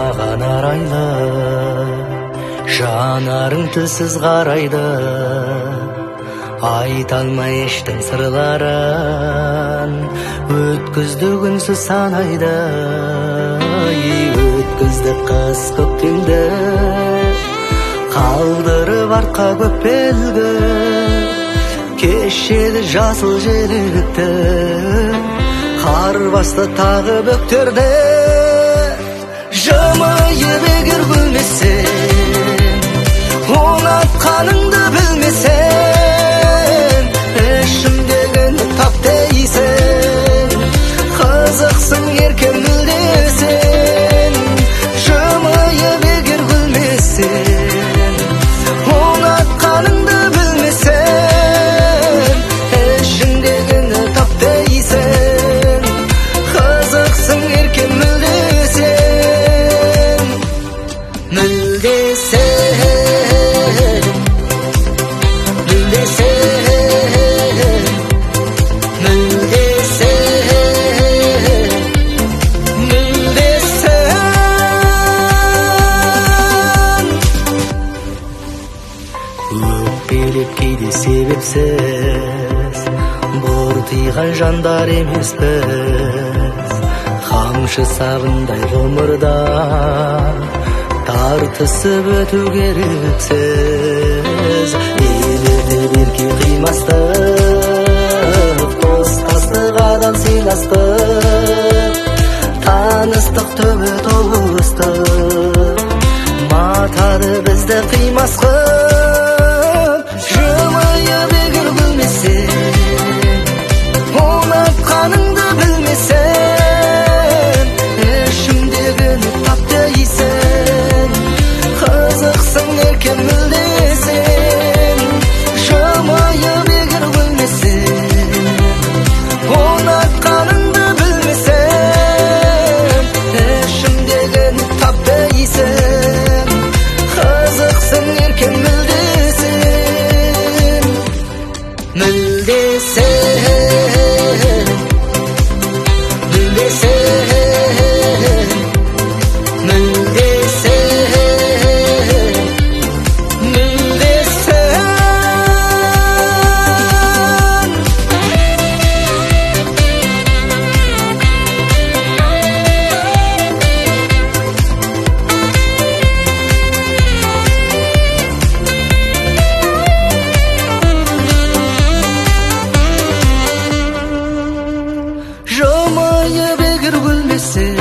маған арайлы, жанарың тілсіз қарайды, айта алмай іштің сырларын, өткізді күнсіз санайды. Өткізді қыс көктемді, қалдырып артқа көп белгі, кешеді жасыл желекті, қар басты тағы бөктерді. Жымиып егер күлмесең, ұнатқаныңды білмесең, ішімдегіні тап дейсің, қызықсың еркем мүлдесің. Жымиып егер күлмесең, ұнатқаныңды білмесең, ішіңдегіні тап дейсің, қызықсың еркем мүлдесің. Мүлдесің, мүлдесің, мүлдесің, мүлдесің. Өкпелеп кейде себепсіз бұртиған жандар емеспіз, қамшы сабындай ғұмырда тартысып өту керексіз. Елітіп ерке қимастық, достастық, адал сыйластық, таныстық түбі туыстық, матады бізді қимас қып. Жымиып егер күлмесең, ұнатқаныңды білмесең, ішімдегіні тап дейсің, қызықсың еркем мүлдесің. Жымиып егер күлмесең, ұнатқаныңды білмесең, ішімдегіні тап дейсің, қызықсың еркем мүлдесің. Мүлдесің, мүлдесің, мүлдесің, мүлдесің. Жымиып егер күлмесең,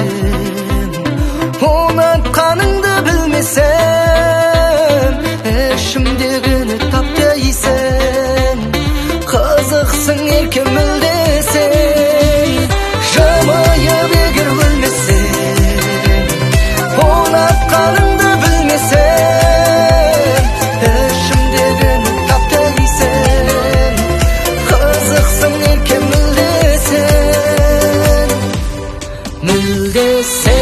ұнатқаныңды білмесең, ішімдегіні тап дейсің, қызықсың еркем мүлдесің. Жымиып егер күлмесең, ұнатқаныңды білмесең, ішімдегіні тап дейсің, қызықсың еркем мүлдесің. Мүлдесің.